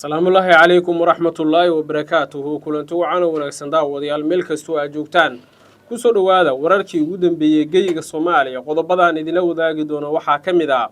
Asalaamullaahi calaykum waraxmatullaahi wabarakaatuhu. Kulanti wacan oo wanaagsan, daawadayaal, meel kastoo aad joogtaan, kusoo dhowaada wararkii ugu dambeeyey geyiga Soomaaliya. Qodobadaan idinla wadaagi doono waxaa ka mid ah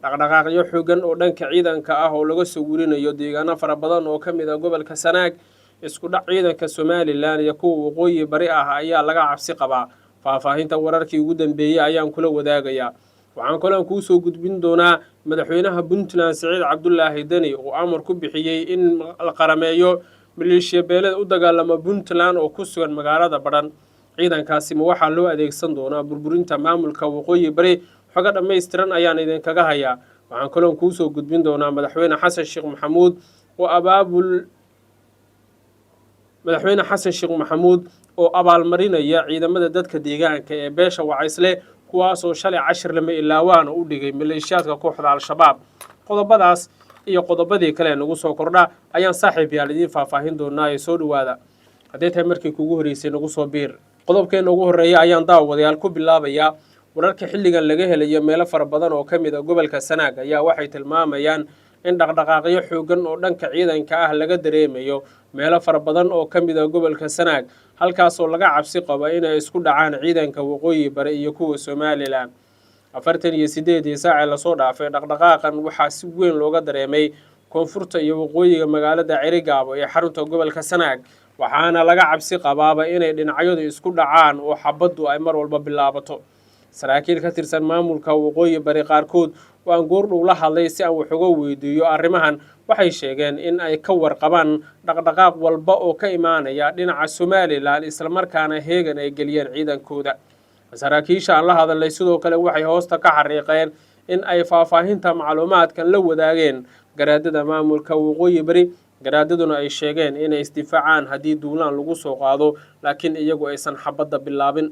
dhaqdhaqaaqyo xoogan oo dhanka ciidanka ah oo laga soo werinayo deegaano fara badan oo ka mid ah gobolka Sanaag. Isku dhac ciidanka Somaliland iyo kuwa Waqooyi Bari ah ayaa laga cabsi qabaa. Faahfaahinta wararkii ugu dambeeyey ayaan kula wadaagayaa. Waxaan kaloon kuu soo gudbin doonaa madaxweynaha Puntland Siciid Cabdulaahi Deni oo amar ku bixiyey in la qarameeyo maleeshiya beeleed u dagaalama Puntland oo ku sugan magaalada Badhan. Ciidankaasi ma waxaa loo adeegsan doonaa burburinta maamulka Waqooyi Bari? Xogo dhammaystiran ayaan idinkaga hayaa. Waxaan kaloon kuusoo gudbin doonaa madaxweyne Xasan Sheekh Maxamuud oo abaalmarinaya ciidamada dadka deegaanka ee beesha Wacaysle, kuwaasoo shalay cashir lama ilaawaana u dhigay maleeshiyaadka kooxda Al-Shabaab. Qodobadaas iyo qodobadii kale nagu soo kordha ayaan, saaxiib yaal, idiin faahfaahin doonaa ee soo dhowaada. Hadday tahay markii kugu horreysay, nagu soo biir. Qodobkeena ugu horreeya ayaan, daawadayaal, ku bilaabayaa. Wararka xilligan laga helayo meelo fara badan oo ka mid ah gobolka Sanaag ayaa waxay tilmaamayaan in dhaqdhaqaaqyo xoogan oo dhanka ciidanka ah laga dareemayo meelo fara badan oo ka mid ah gobolka Sanaag, halkaasoo laga cabsi qabo inay isku dhacaan ciidanka Waqooyi Bari iyo kuwa Somaliland. 48-dii saacee lasoo dhaafay, dhaqdhaqaaqan waxaa si weyn looga dareemay koonfurta iyo waqooyiga magaalada Cerigaabo ee xarunta gobolka Sanaag, waxaana laga cabsi qabaaba inay dhinacyadu isku dhacaan oo xabaddu ay mar walba bilaabato. Saraakiil ka tirsan maamulka Waqooyi Bari qaarkood oo aan goordhow la hadlay si aan wax uga weydiiyo arrimahan waxay sheegeen in ay ka warqabaan dhaqdhaqaaq walba oo ka imaanaya dhinaca Somaliland, islamarkaana heegan ay geliyeen ciidankooda. Saraakiisha aan la hadalnay sidoo kale waxay hoosta ka xariiqeen in ay faahfaahinta macluumaadkan la wadaageen garaadada maamulka Waqooyi Bari, garaadaduna ay sheegeen inay isdifaacaan haddii duulaan lagu soo qaado, laakiin iyagu aysan xabadda bilaabin.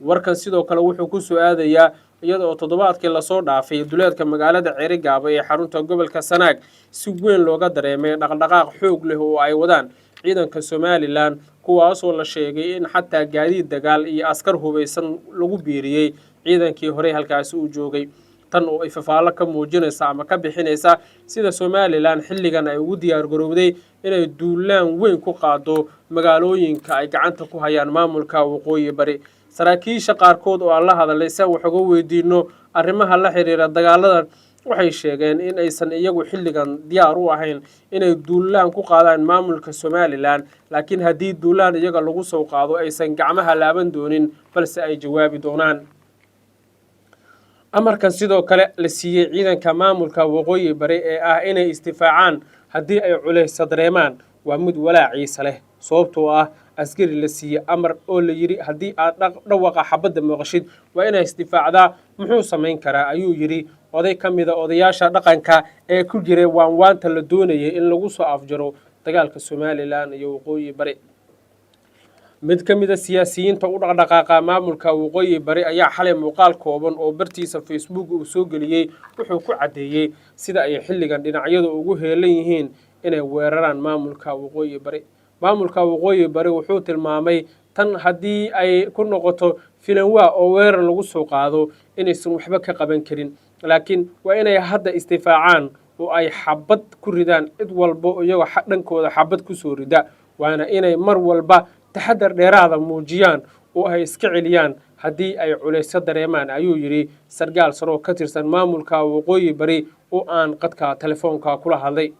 Warkan sidoo kale wuxuu ku soo aadayaa iyada oo toddobaadkii lasoo dhaafay duleedka magaalada Ceerigaabo ee xarunta gobolka Sanaag si weyn looga dareemay dhaqdhaqaaq xoog leh oo ay wadaan ciidanka Somaliland, kuwaasoo la sheegay in xataa gaadiid dagaal iyo askar hubaysan lagu biiriyey ciidankii horey halkaasi u joogay. Tan oo ay fafaallo ka muujinaysa ama ka bixinaysa sida Somaliland xilligan ay ugu diyaar garowday inay duulaan weyn ku qaado magaalooyinka ay gacanta ku hayaan maamulka Waqooyi Bari. Saraakiisha qaarkood oo aan la hadalay si aan wax uga weydiino arrimaha la xiriira dagaaladan waxay sheegeen in aysan iyagu xilligan diyaar u ahayn inay duulaan ku qaadaan maamulka Somaliland, laakiin haddii duulaan iyaga lagu soo qaado aysan gacmaha laaban doonin, balse ay jawaabi doonaan. Amarkan sidoo kale la siiyey ciidanka maamulka Waqooyi Bari ee ah inay isdifaacaan haddii ay culaysa dareemaan waa mid walaaciisa leh, sababtoo ah askari la siiyey amar oo la yidhi haddii aad dhawaqa xabadda maqashid waa inay isdifaacdaa, muxuu samayn karaa? Ayuu yidhi oday ka mida odayaasha dhaqanka ee ku jiray waanwaanta la doonayay in lagu soo afjaro dagaalka Somaliland iyo Waqooyi Bari. Mid ka mid ah siyaasiyiinta u dhaqdhaqaaqa maamulka Waqooyi Bari ayaa xalay muuqaal kooban oo bartiisa Facebook uu soo geliyey wuxuu ku caddeeyey sida ay xilligan dhinacyadu ugu heelan yihiin inay weeraraan maamulka Waqooyi Bari. Maamulka Waqooyi Bari wuxuu tilmaamay tan haddii ay ku noqoto filanwaa oo weerar lagu soo qaado inaysan waxba ka qaban karin, laakiin waa inay hadda isdifaacaan oo ay xabad ku ridaan cid walbo iyagoo dhankooda xabad kusoo rida, waana inay mar walba taxadar dheeraada muujiyaan oo ay iska celiyaan haddii ay culaysyo dareemaan, ayuu yidhi sargaal saroo ka tirsan maamulka Waqooyi Bari oo aan qadka telefoonka kula hadlay.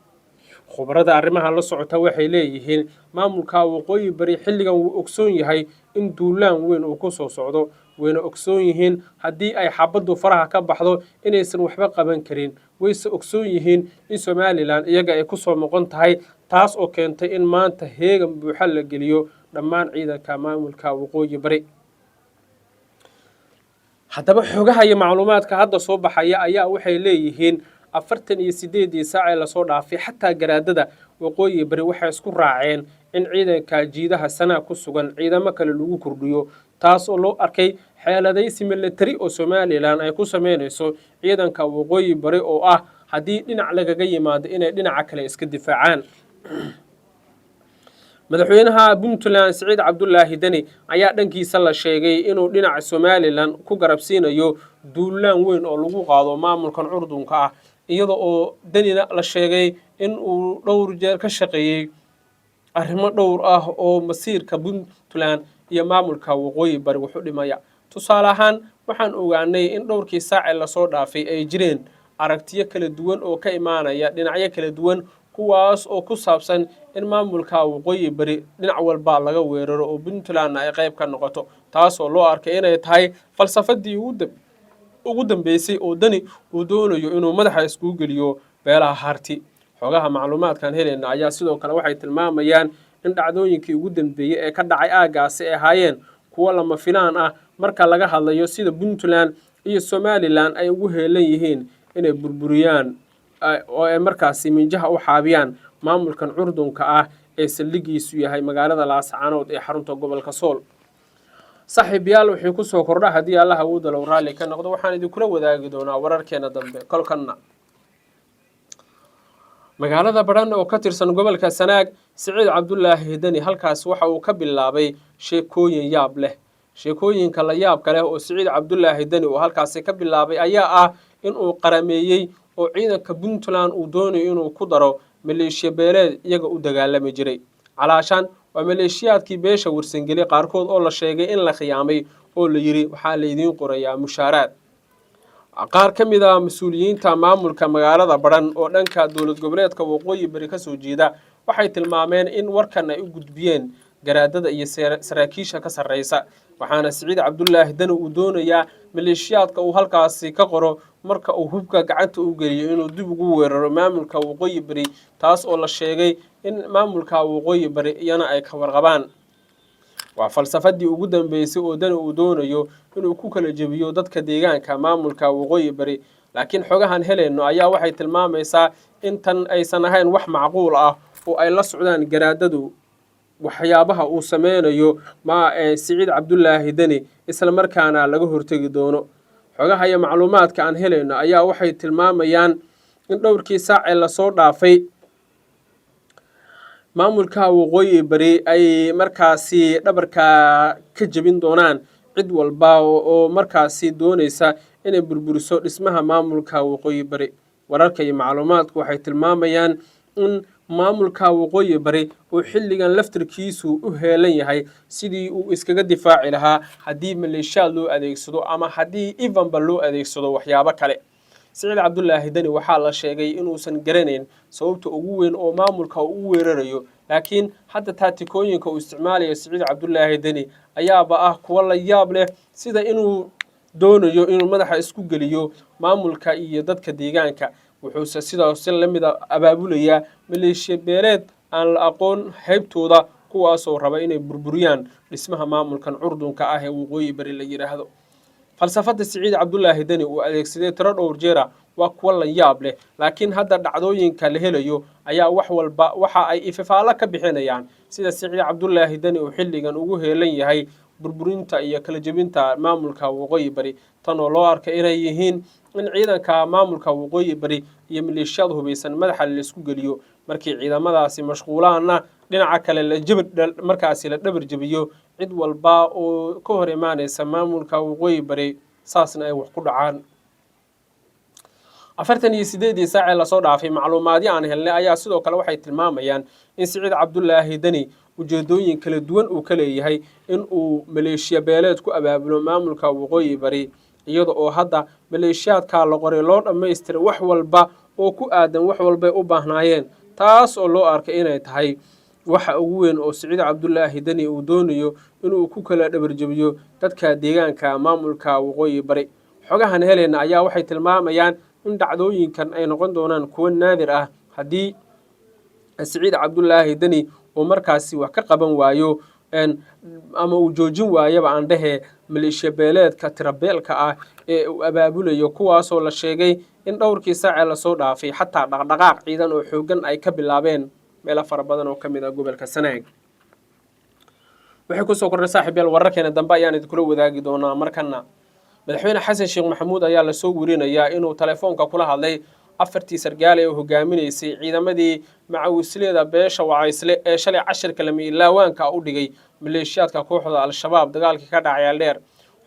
Khubarada arrimaha la socota waxay leeyihiin maamulka Waqooyi Bari xilligan wuu ogsoon yahay in duulaan weyn uu ku soo socdo, wayna ogsoon yihiin haddii ay xabaddu faraha ka baxdo inaysan waxba qaban karin, wayse ogsoon yihiin in Somaliland iyaga ay ku soo noqon tahay, taas oo keentay in maanta heegan buuxa la geliyo dhammaan ciidanka maamulka Waqooyi Bari. Haddaba, xogaha iyo macluumaadka hadda soo baxaya ayaa waxay leeyihiin 48-dii saac ee lasoo dhaafay xataa garaadada Waqooyi Bari waxay isku raaceen in ciidanka jiidaha Sanaa ku sugan ciidamo kale lagu kordhiyo, taas oo loo arkay xeeladaysi militari oo Somaliland ay ku sameynayso ciidanka Waqooyi Bari, oo ah haddii dhinac lagaga yimaado inay dhinaca kale iska difaacaan. Madaxweynaha Puntland Siciid Cabdulaahi Deni ayaa dhankiisa la sheegay inuu dhinaca Somaliland ku garabsiinayo duulaan weyn oo lagu qaado maamulkan curdunka ah, iyada oo Denina la sheegay In uu dhowr jeer ka shaqeeyey arrimo dhowr ah oo masiirka Puntland iyo maamulka Waqooyi Bari wax u dhimaya. Tusaale ahaan, waxaan ogaanay in dhowrkii saace lasoo dhaafay ay jireen aragtiyo kala duwan oo ka imaanaya dhinacyo kala duwan, kuwaas oo ku saabsan in maamulka Waqooyi Bari dhinac walba laga weeraro oo Puntlandna ay qayb ka noqoto, taasoo loo arkay inay tahay falsafadii ugu dambeysay oo Dani uu doonayo inuu madaxa iskugu geliyo beelaha Harti. Xogaha macluumaadkan helayna ayaa sidoo kale waxay tilmaamayaan in dhacdooyinkii ugu dambeeyey ee ka dhacay aaggaasi ay ahaayeen kuwo lama filaan ah marka laga hadlayo sida Puntland iyo Somaliland ay ugu heelan yihiin inay burburiyaan oo ay markaasi minjaha u xaabiyaan maamulkan curdunka ah ee saldhigiisu yahay magaalada Laascaanood ee xarunta gobolka Sool. Saaxiibayaal, wixii kusoo kordha haddii Allah awoodda low raalli ka noqdo waxaan idinkula wadaagi doonaa wararkeena dambe. Kolkanna magaalada Badhan oo ka tirsan gobolka Sanaag, Siciid Cabdulaahi Deni halkaas waxa uu ka bilaabay sheekooyin yaab leh. Sheekooyinka la yaabka leh oo Siciid Cabdulaahi Deni uu halkaasi ka bilaabay ayaa ah in uu qarameeyey oo ciidanka Puntland uu doonayo inuu ku daro maleeshiya beeleed iyaga u dagaalami jiray. Calaashaan waa maleeshiyaadkii beesha Warsangeli qaarkood oo la sheegay in la khiyaamay oo la yidhi waxaa laydiin qorayaa mushaaraad. Qaar ka mid a mas-uuliyiinta maamulka magaalada Badhan oo dhanka dowlad goboleedka Waqooyi Bari kasoo jeeda waxay tilmaameen in warkan ay u gudbiyeen garaadada iyo saraakiisha ka sarreysa, waxaana Siciid Cabdulaahi Deni uu doonayaa maleeshiyaadka uu halkaasi ka qoro marka uu hubka gacanta u geliyo inuu dib ugu weeraro maamulka Waqooyi Bari, taas oo la sheegay in maamulka Waqooyi Bari iyana ay ka warqabaan. Waa falsafadii ugu dambeysay oo Dani uu doonayo inuu ku kala jebiyo dadka deegaanka maamulka Waqooyi Bari, laakiin xogahan helayno ayaa waxay tilmaamaysaa in tan aysan ahayn wax macquul ah oo ay la socdaan garaadadu waxyaabaha uu sameynayo ma Siciid Cabdulaahi Deni, isla markaana laga hortegi doono. Xogaha iyo macluumaadka aan helayno ayaa waxay tilmaamayaan in dhowrkii saac ee lasoo dhaafay maamulka Waqooyi Bari ay markaasi dhabarka ka jebin doonaan cid walba oo markaasi doonaysa inay burburiso dhismaha maamulka Waqooyi Bari. Wararka iyo macluumaadku waxay tilmaamayaan in maamulka Waqooyi Bari uu xilligan laftirkiisu u heelan yahay sidii uu iskaga difaaci lahaa haddii maleeshiyaad loo adeegsado ama haddii evenba loo adeegsado waxyaabo kale. Siciid Cabdulaahi Deni waxaa la sheegay inuusan garanayn sababta ugu weyn oo maamulka uu u weerarayo, laakiin hadda taatikooyinka uu isticmaalayo Siciid Cabdulaahi Deni ayaaba ah kuwo la yaab leh, sida inuu doonayo inuu madaxa isku geliyo maamulka iyo dadka deegaanka. Wuxuuse sidaas si lamid a abaabulayaa maleeshiya beeleed aan la aqoon haybtooda, kuwaasoo raba inay burburiyaan dhismaha maamulkan curdunka ah ee Waqooyi Bari la yidhaahdo. Falsafada Siciid Cabdulaahi Deni uu adeegsaday tiro dhowr jeera waa kuwo la yaab leh, laakiin hadda dhacdooyinka la helayo ayaa wax walba waxa ay ififaalo ka bixinayaan sida Siciid Cabdulaahi Deni uu xilligan ugu heelan yahay burburinta iyo kala jebinta maamulka Waqooyi Bari, tan oo loo arkay inay yihiin in ciidanka maamulka Waqooyi Bari iyo maleeshiyad hubaysan madaxa laisku geliyo, markii ciidamadaasi mashquulaanna dhinaca kale la jabir markaasi la dhabar jebiyo cid walba oo ka hor imaanaysa maamulka Waqooyi Bari, saasna ay wax ku dhacaan. 48-dii saacee lasoo dhaafay macluumaadyo aan helnay ayaa sidoo kale waxay tilmaamayaan in Siciid Cabdulaahi Deni ujeedooyin kala duwan uu ka leeyahay in uu maleeshiya beeleed ku abaabulo maamulka Waqooyi Bari, iyada oo hadda maleeshiyaadkaa la qoray loo dhammaystiray wax walba oo ku aadan wax walbay u baahnaayeen, taas oo loo arkay inay tahay waxa ugu weyn oo Siciid Cabdulaahi Deni uu doonayo inuu ku kala dhabarjebiyo dadka deegaanka maamulka Waqooyi Bari. Xogahan helayna ayaa waxay tilmaamayaan in dhacdooyinkan ay noqon doonaan kuwo naadir ah haddii Siciid Cabdulaahi Deni uu markaasi wax ka qaban waayo ama uu joojin waayaba aan dhehe maleeshiya beeleedka tirabeelka ah ee uu abaabulayo, kuwaasoo la sheegay in dhowrkii saacee lasoo dhaafay xataa dhaqdhaqaaq ciidan oo xooggan ay ka bilaabeen meelo fara badan oo ka mid ah gobolka Sanaag. Waxay kusoo kordhay, saaxiib yaal, wararkeena dambe ayaan idinkula wadaagi doonaa. Markana madaxweyne Xasan Sheekh Maxamuud ayaa lasoo werinayaa inuu telefoonka kula hadlay afartii sargaal ee hogaaminaysay ciidamadii macawisleeda beesha Wacaysle ee shalay cashirka lama ilaawaanka u dhigay maleeshiyaadka kooxda Al-Shabaab dagaalkii ka dhacay Aldheer.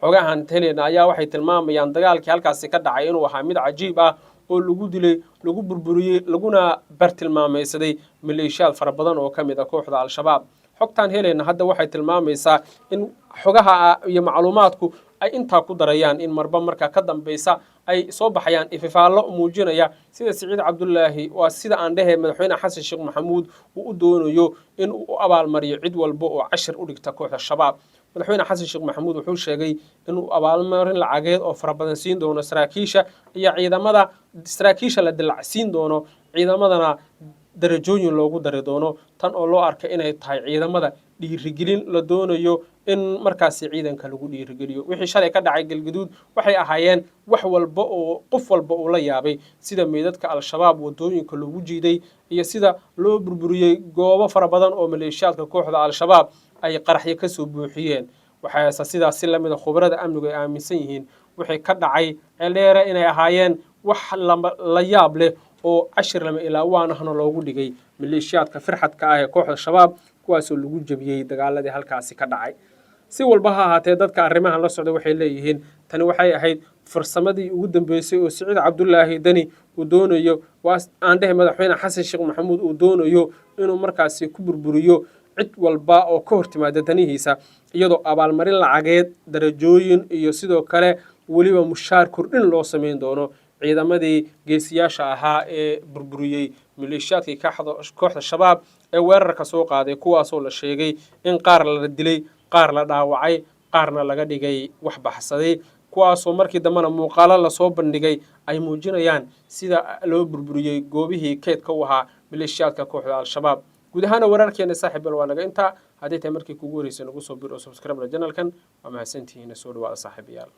Xogahan helena ayaa waxay tilmaamayaan dagaalkii halkaasi ka dhacay inuu ahaa mid cajiib ah. oo lagu dilay, lagu burburiyey, laguna bartilmaamaysaday maleeshiyaad fara badan oo ka mid ah kooxda Al-Shabaab. Xogtaan helayna hadda waxay tilmaamaysaa in xogaha iyo macluumaadku ay intaa ku darayaan in marba markaa ka dambaysa ay soo baxayaan ififaallo muujinaya sida Siciid Cabdulaahi, waa sida aan dhehe, Madaxweyne Xasan Sheekh Maxamuud uu u doonayo in uu u abaalmariyo cid walba oo cashir u dhigta kooxda Shabaab. Madaxweyne Xasan Sheekh Maxamuud wuxuu sheegay inuu abaalmarin lacageed oo fara badan siin doono saraakiisha iyo ciidamada, saraakiisha la dilacsiin doono, ciidamadana darajooyin loogu dari doono, tan oo loo arkay inay tahay ciidamada dhiirigelin la doonayo in markaasi ciidanka lagu dhiirigeliyo. Wixii shalay ka dhacay Galgaduud waxay ahaayeen wax walba oo qof walba uu la yaabay, sida meydadka Al-Shabaab wadooyinka loogu jiiday iyo sida loo burburiyey goobo fara badan oo maleeshiyaadka kooxda Al-Shabaab ay qaraxyo kasoo buuxiyeen. Waxaase sidaas si lamida khubarada amnigu ay aaminsan yihiin wixii ka dhacay Ceeldheere inay ahaayeen wax la yaab leh oo cashir lama ilaawaanahna loogu dhigay maleeshiyaadka firxadka ah ee kooxda Shabaab, kuwaasoo lagu jebiyey dagaaladii halkaasi ka dhacay. Si walba ha ahaatee, dadka arrimahan la socda waxay leeyihiin tani waxay ahayd farsamadii ugu dambeysay oo Siciid Cabdulaahi Deni uu doonayo, waa aan dhehe, Madaxweyne Xasan Sheekh Maxamuud uu doonayo inuu markaasi ku burburiyo cid walba oo ka hor timaada danihiisa, iyadoo abaalmarin lacageed, darajooyin iyo sidoo kale weliba mushaar kordhin loo samayn doono ciidamadii geesiyaasha ahaa ee burburiyey maleeshiyaadkii kooxda Shabaab ee weerarka soo qaaday, kuwaasoo la sheegay in qaar la dilay, qaar la dhaawacay, qaarna laga dhigay wax baxsaday, kuwaasoo markii dambena muuqaalo lasoo bandhigay ay muujinayaan sida loo burburiyey goobihii keydka u ahaa maleeshiyaadka kooxda Al-Shabaab. Guud ahaana wararkeena, saaxiib, waa naga intaa. Haddii tahay markii kugu horeysay, nagu soo bir oo subscribe channelkan. Waa mahadsantihiin, soo dhawaada, saaxiibayaal.